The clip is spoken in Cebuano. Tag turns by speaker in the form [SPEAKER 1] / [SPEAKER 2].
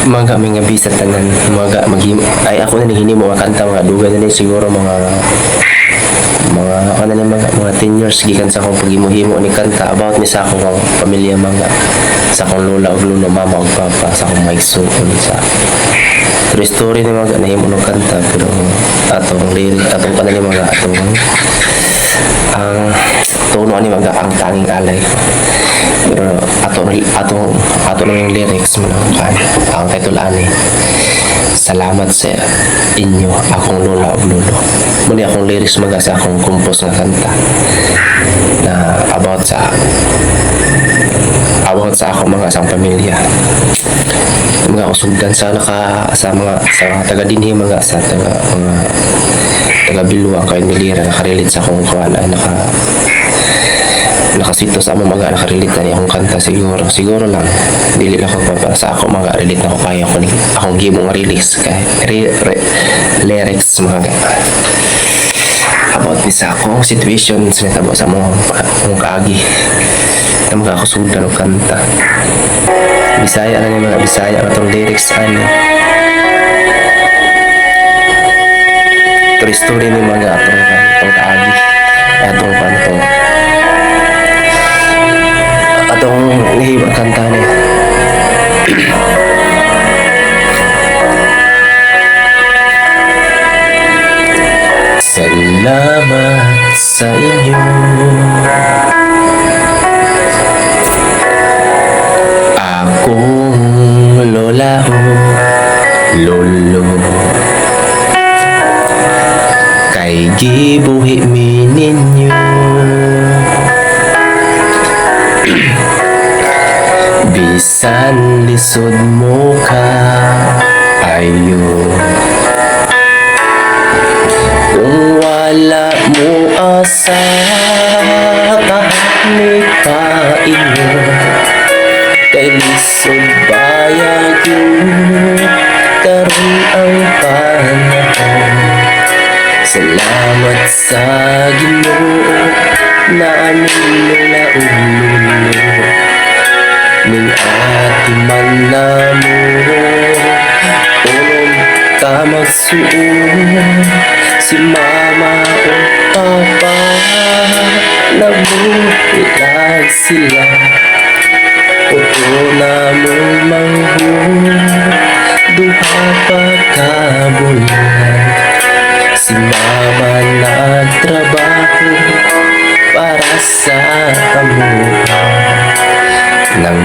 [SPEAKER 1] Mga may nga bisa tanan mga maghimo ay ako na ning hinimo nga kanta. Mga dugay na ni, siguro mga ano na, mga 10 years gikan sa akong paghimo-himo ni kanta. About ni sa akong pamilya, mga sa akong lola ug lolo, mama ug papa, sa akong mga igsuon. Sa true story ni mga nahimo ng kanta, pero atong lyric, atong kanali, mga atong ang tono ani, mga ang tanging alay ko, pero ato ato lang yung lyrics mo lang kan. Ang title ani, "Salamat sa Inyo, Akong Lola ug Lolo." Muni akong lyrics, mga sa akong compose nga kanta na about sa akong mga sa akong pamilya, mga usugdan sa naka sa mga taga dinhi, mga sa taga mga taga Biluang kay Milira, nakarelate sa akong kuan ay nakasito sa among mga nakarelate na ni akong kanta. Siguro, siguro lang, dili lang ko pa sa ako, mga relate na ko kaya ko ni akong gimo nga release kay lyrics, mga about ni sa akong situation sa natabo sa among akong kaagi na mga ako sugdan og kanta. Bisaya na ni, mga Bisaya nga tong lyrics ani. True story ni mga atong kaagi, atong kantong atong nahimo kanta niya. Salamat sa inyo, akong lola o lolo, kay gibuhi mi ninyo. Bisan lisod mo ka ayo, kung wala mo asa kahit pa inyo, kay lisod bayag karon ang panahon. Salamat sa Ginoo na aming lola ug lolo, ning ati man namo, unom ka magsuon. Si mama o papa, nagbulag sila. Uto na mo manghud, 2 pa ka bulan. Si mama nagtrabaho para sa amuha. Nang